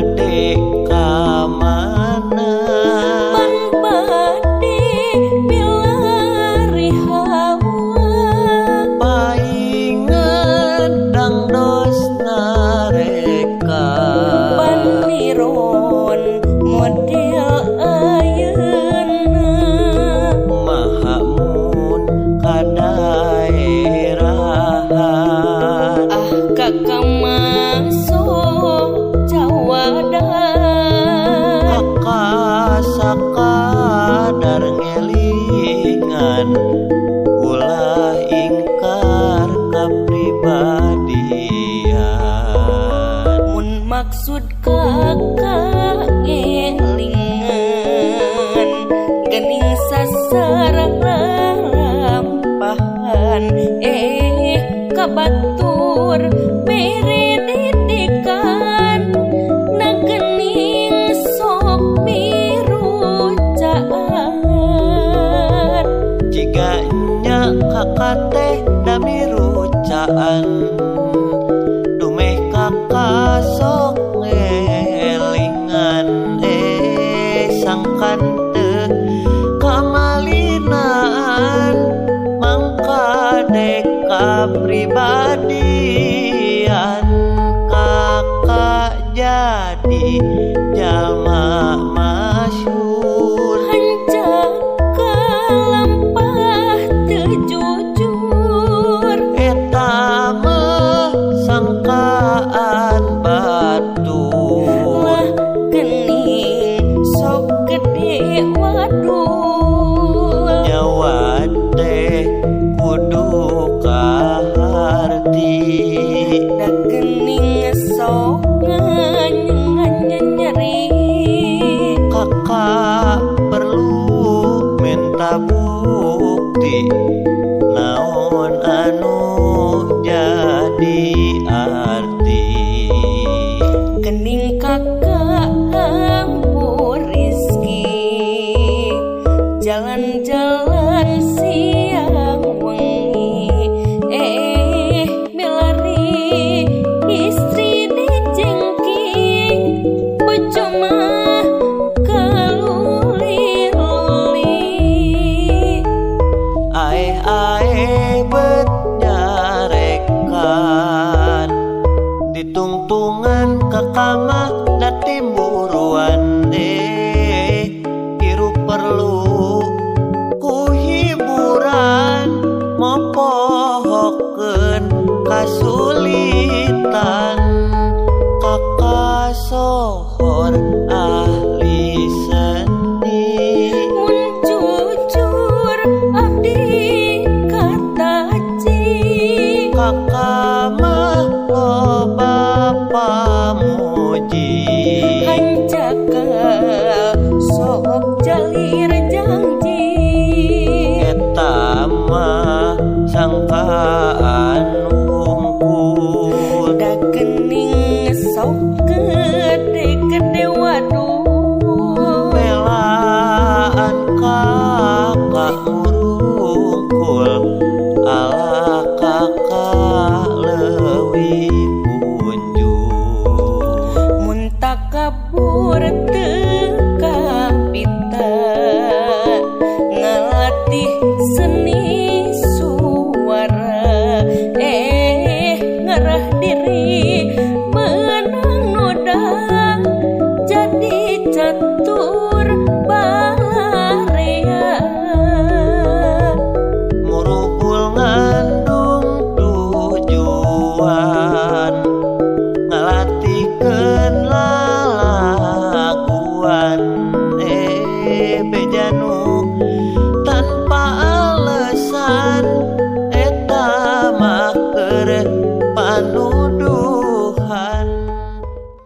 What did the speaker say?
Bade ka mana Pan bade milari hawa Paingan dangdos nareka Paniron model ayeuna Mahamun kadaerahan Ah kakak masuk cawadan Kakak sakadar ngelingan ulah ingkar kapribadian Mun maksud kakak ngelingan gening sasarang lampahan kabatur mere didikan na gening sok mirucaan Jika nya kakak teh da mirucaan dumeh kakak sok ngelingan sangkan teu kamalinaan mangka dek kapribadian kakak jadi jalma masyhur Hanjaka lampah teu jujur eta mah sangkaan batur Lah gening sok gede wadul nyawa teh kudu kaharti Da gening sok nyeri kakak perlu minta bukti naon anu jadi arti Gening kakak hampur rizki jalan-jalan siang wengi milari istri dijengking bojo mah kaluli-luli Aeh aeh